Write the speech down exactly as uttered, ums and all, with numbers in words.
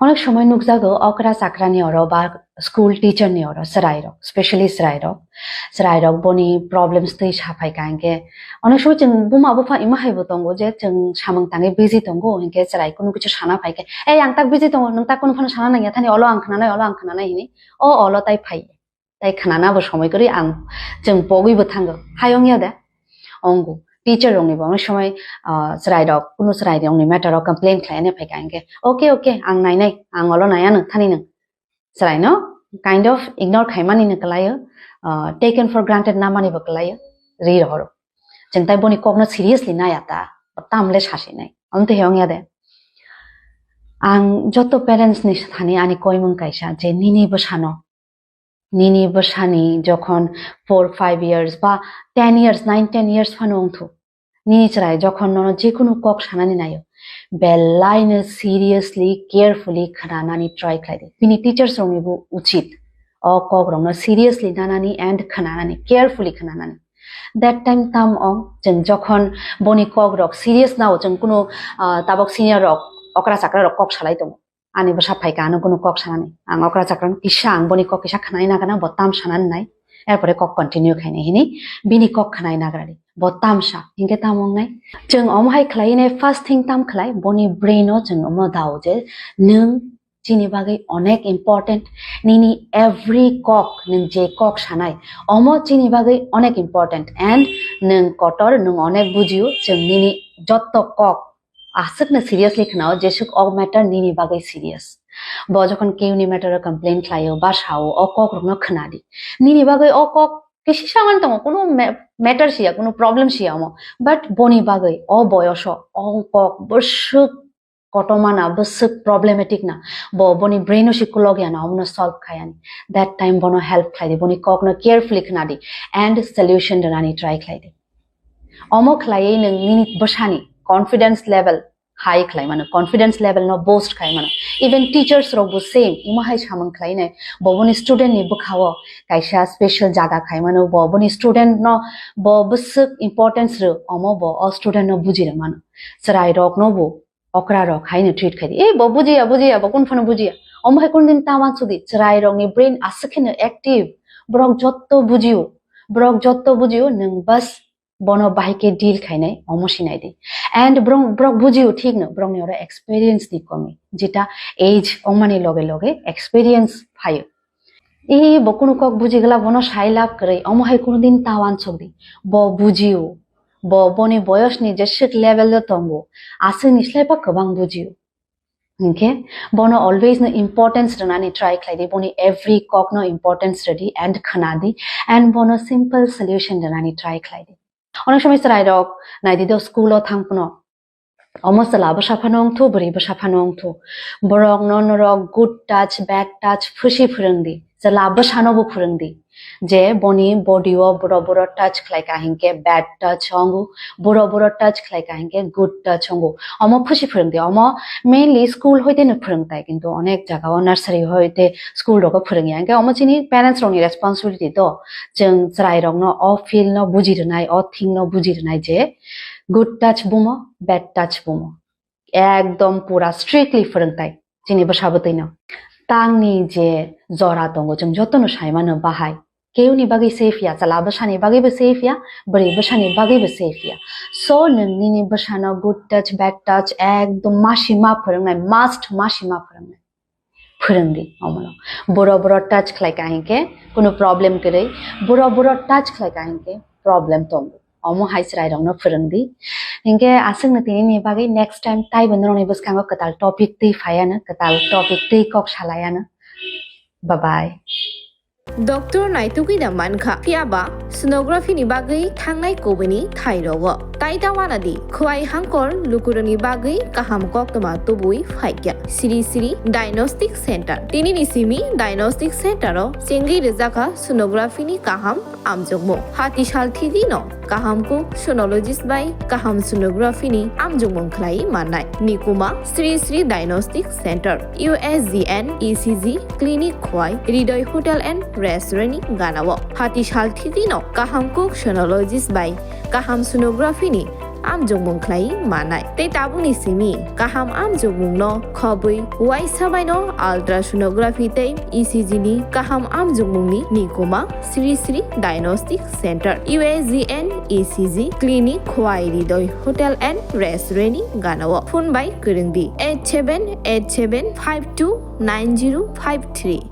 Onek somoi nukjago okra chakrani oro ba school teacher ni oro chwrairok, specially chwrairok, chwrairok boni problems twi saphai ka hinkhe, onek somoi chwng buma bupha ima haibo tongo je chwng samung tangwi busy tongo, hinkhe chwrai kunu kichu sana phaikhe, "Ei, ang tak busy tongo, nwng tak kunu phano sana nangya thani, olo ang khnanai, olo ang khnanai," hini o olo tai phai. Tai khnana bo somoi kwrwi ang, chwng pogwi bo thango. Hai wngya de? Ongo. Teacher rokni bo onek somoi, ah, chwrai rok, kunu chwrai rokni matter o complain khlai ani phaikha hinkhe, "Okay, okay, ang nainai, ang olo naiya nwng thani nwng." Chwrai no kind of ignore khaimani no kwlaio, ah, taken for granted namani bo kwlaio, ri rohoro. Chwng tai boni kokno seriously naiya ta, tamle sasinai. Amtwi he wngya de? Ang joto parents ni thani ani koimung kaisa je nini bwsano Nini bwsani jokhon four, five years ba ten years, nine, ten years phano wngthu, nini chwrai jokhon nono jekunu kok sanani naio, belaino seriously, carefully khwnanani try khlai di. Bini teachers rokni bo uchit o kok rokno seriously nanani and khwnanani, carefully khwnanani. That time tam ong, chwng jokhon boni kok rok serious nao, chwng kunu, ah, tabok senior rok, okra chakra rok kok salai tongo. Ani bwsa phaikha, ano kunu kok sanani. Ang okra chakra no kisa, ang boni kok kisa khwnai nagana, bo tam sanani nai. Erpore kok continue khainai hini, bini kok khwnai nagrani. Bo tam sa, hinkhe tam wngnai. Chwng omo hai khlai nai, first thing tam khlai, boni brain o chwng omo dao je, nwng chini bagwi onek important, nini every kok, nwng je kok sanai, omo chini bagwi onek important, and nwng kotor, nwng onek bujio, chwng nini jotto kok aswkno seriously khwnao, jesuk o matter nini bagwi serious. Bo jokhon keuni matter o complain khlaio ba sao, o kok rokno khwnadi. Nini bagwi o kok kisi saman tongo, kunu ma-, matter siya, kunu problem siya omo. But boni bagwi o boyoso o kok bwswk kotorma na, bwswk problematic na, bo boni brain o si kulok ya na, omono solve khayani. That time bono help khlaidi, boni kokno carefully khwnadi and solution rwnani try khlaidi. Omo khlaiwi nwng nini bwsani confidence level high khlai mano, confidence level no boost khai mano. Even teachers rok bo same, imo hai samung khlai nai, bo boni student ni bwkha o kaisa special jaga khai mano, bo boni student no bo bwswk importance rw, omo bo o student no buji rw mano. Chwrai rok no bo okra rok hai no treat khai di, "Eh, bo bujiya, bujiya, bo kun phano bujiya." Omo hai kun din ta wansuk di, chwrai rok ni brain aswk kheno active, borok jotto bujio, borok jotto bujio, nwng bas bono bahai khe deal khainai, omo sinai di. And borok, borok bujio thik no, borok ni oro experience ni komi, jeta age ongmani loge loge experience phaio. E, bo kunu kok bujigwla, bono sai lab kwrwi, omo hai kunu din ta wansuk di. Bo bujio, bo boni boyos ni jeswk level o tongo, aswk ni slai pa kwbang bujio. Hinkhe bono always no importance rwnani try khlai di, boni every kok no importance rw di and khwna di, and bono simple solution rwnani try khlai di. Onek somoi chwrai rok nai di do, school o thang phano omo chwla bwsa phano wngthu, bwrwi bwsa phano wngthu, borok no norok good touch, bad touch phusi phwrwng di, chwla bwsa no bo phwrwng di. Je boni body o buro buro touch khlai ka hinkhe bad touch ongo, buro buro touch khlai ka hinkhe good touch ongo. Omo phusi phwrwng di, omo mainly school hoite no phwrwng tai, kintu onek jaga o nursery hoite school rogo phwrwng ya. Hinkhe omo chini parents rokni responsibility do, chwng chwrai rokno o feel no buji rwnai, o thing no buji rwnai je good touch bumo, bad touch bumo. Ekdom pura strictly phwrwng tai chini bwsa bwtwi no. Tangni je jora tongo, chwng jotono sai mano bahai. Keuni bagwi safe ya, chwla bwsani bagwi bo safe ya, bwrwi bwsani bagwi bo safe ya. So nwng nini bwsano good touch, bad touch ekdom masi ma phwrwngnai, must masi ma phwrwngnai. Phwrwng di omono. Buro buro touch khlai ka hinkhe kunu problem kwrwi, buro buro touch khlai ka hinkhe problem tongo. Omo hai chwrai rokno phwrwng di. Hinkhe aswkno tini ni bagwi next time taibo norokni bwskango kwtal topic twi phaiya no, kwtal topic twi kok salaiya no. Bye bye. Doctor naitugwi da mankha, phiyaba sonography ni bagwi thangnai kubuni thai rogo. Tai ta wana di, khwai hangkor lukurokni bagwi kaham koktwma tubui phaikya. Sri Sri Diagnostic Center. Tini ni simi Diagnostic Center o chengwi rwjakha sonography ni kaham amjokmung. Hati sal thidi no kaham kuk sonologist bai kaham sonography ni amjokmung khlai mannai. Nikuma Sri Sri Diagnostic Center, U S G and E C G clinic khwai Hridoy Hotel and Restaurant ni ganao. Hati sal thidi no kaham kuk sonologist bai kaham sonography ni amjokmung khlai manai. Tei tabukni simi kaham amjokmungno khobwi uaisa baino ultrasonography tei E C G ni kaham amjokmungni nikuma Sri Sri Diagnostic Center, U S G N E C G Clinic, Khowai Ridoi Hotel and Restaurant ni ganao. Phone bai kwrwngdi eight seven eight seven five two nine zero five three.